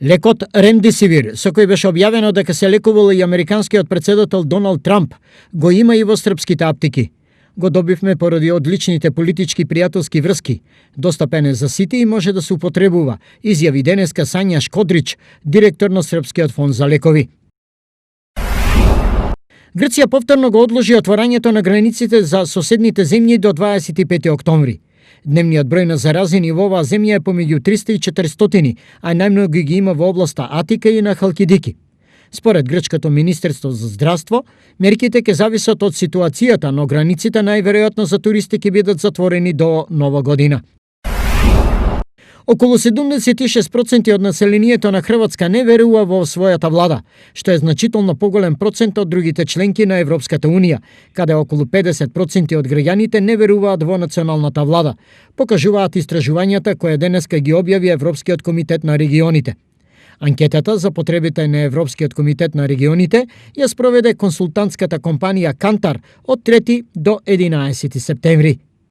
Лекот Ремдесивир, со кој беше објавено дека се лекувал и американскиот председател Доналд Трамп, го има и во српските аптеки. Го добивме поради одличните политички пријателски врски. Достапен е за сите и може да се употребува, изјави денеска Сања Шкодрич, директор на Српскиот фонд за лекови. Грција повторно го одложи отворањето на границите за соседните земји до 25 октомври. Дневниот број на заразени во оваа земја е помеѓу 300 и 400, а најмногу ги има во областа Атика и на Халкидики. Според грчкото Министерство за здравство, мерките ќе зависат од ситуацијата, но границите најверојатно за туристи ќе бидат затворени до Нова година. Околу 76% од населението на Хрватска не верува во својата влада, што е значително поголем процент од другите членки на Европската Унија, каде околу 50% од граѓаните не веруваат во националната влада, покажуваат истражувањата кои денеска ги објави Европскиот комитет на регионите. Анкетата за потребите на Европскиот комитет на регионите ја спроведе консултантската компанија Кантар од 3 до 11 септември.